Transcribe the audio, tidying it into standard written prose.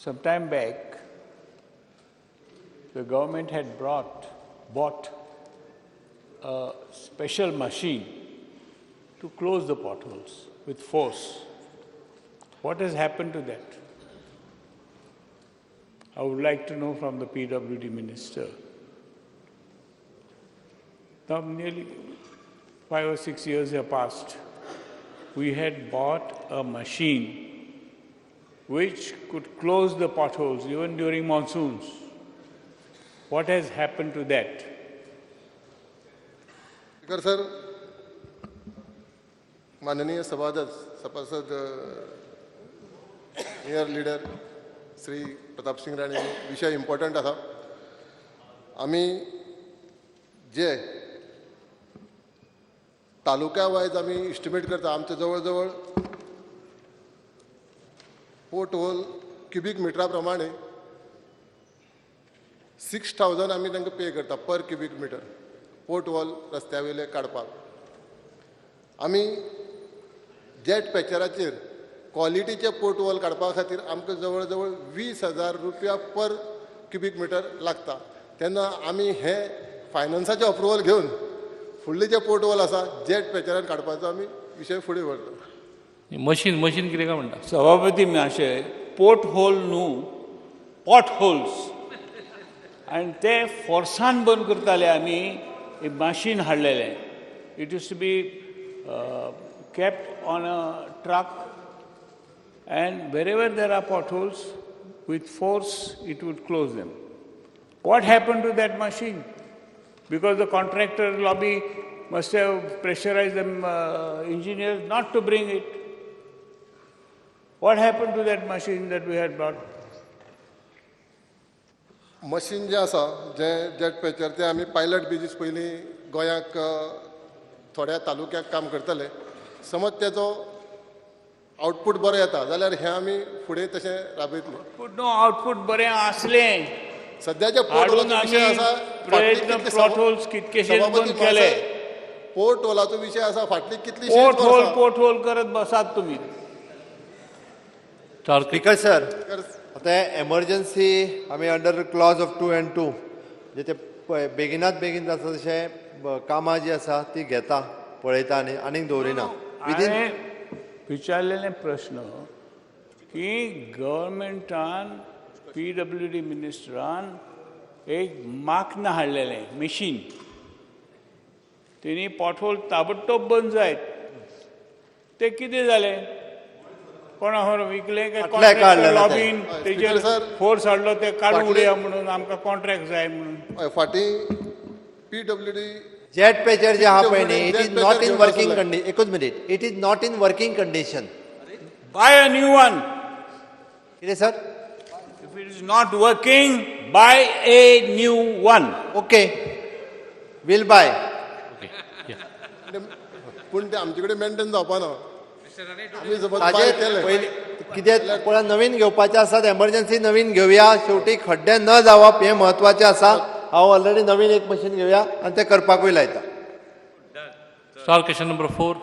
Some time back, the government had bought a special machine to close the potholes with force. What has happened to that? I would like to know from the PWD minister. Now, nearly 5 or 6 years have passed. We had bought a machine which could close the potholes even during monsoons. What has happened to that? Speaker sir, माननीय सभासद सभासद mayor leader Shri Pratap Singh Rane, विशय important आसा. आमी जे तालुक्या wise आमी estimate करता, आमचे जवळ जवळ पोर्ट होल क्युबीक मिटरा प्रमाणे 6,000 आमी तांकां पे करता पर क्युबीक मिटर पोर्ट होल रस्त्या वयले काडपाक. आमी जेट पॅचराचेर क्वॉलिटीचे पोर्ट होल काडपा खातीर आमकां जवळ जवळ 20,000 रुपया पर क्युबीक मिटर लागता. तेन्ना आमी हे फायनान्साचें अप्रुवल घेवन फुडले जे पोर्ट होल आसा जेट पॅचरान काडपाचो आमी विशय फुडें व्हरता. मशीन मशीन कितें काय म्हणटा? सभापती महाशय, पोर्ट होल न्हू, पॉट होल्स आनी ते फोर्सान बंद करताले. आमी एक मशीन हाडलेलें. It used to be kept on a truck and wherever there are potholes, with force it would close them. What happened to that machine? Because the contractor lobby must have pressurized them engineers not to bring it. What happened to that machine that we had brought? Machine जें आसा, जें jet patcher, तें आमी pilot basis पयलीं गोंयाक थोड्या तालुक्याक काम करतले. समज तेजो आउटपूट बरो येता जाल्यार हें आमी फुडें तशें राबयतले. Output, no, output बरें आसलें. सद्याच्या पोर्ट हाडून होलाचो विशय आमी आसा. प्रयत्न पोर्ट होल्स कितकेशेच बंद केले. पोर्ट होलाचो विशय आसा, फाटली कितलीशींच पोर्ट होल वर्सां. पोर्ट होल करत बसात तुमी. चार. स्पीकर सर, आतां एमर्जन्सी आमी under clause of 2 and 2 जे ते पळय बेगिनात बेगीन जाता तशें कामां जी आसा ती घेता, पळयता आनी आनीक दवरिना विदीन. हांवें विचारलेले प्रश्न की गव्हर्मेंटान, पीडब्ल्यूडी मिनिस्टरान एक माक्न हाडलेलें, मशीन. तेणी पोटहोल ताबडतोब बंद जायत. ते कितें जालें? कोणा खबर विकलें काय? फाटल्या काडलेलें तें. लॉबीन हय, तेजेर स्पीकर सर, फोर्स हाडलो ते काडून उडया म्हणून, आमकां कॉन्ट्रॅक्ट जाय म्हणून. हय, फाटीं पीडब्ल्यूडी जेट पॅचर जे आहा पळय न्ही, it is jet not in patcher working घेवन. कंडिशन. एकूच minute. It is not in working condition. Buy a new one. कितें sir? If it is not working, buy a new one. Okay, we'll buy. पूण ते आमचे कडेन maintain जावपा ना. आमी समज बाय ताजेर केलें पयलीं कितें पळय, नवीन घेवपाचें आसा, एमर्जन्सी नवीन घेवया. शेवटी खड्डे न जावप हें म्हत्वाचें आसा. हांव ऑलरेडी नवीन एक मशीन घेवया आनी तें करपाकूय लायता. Star question number 4.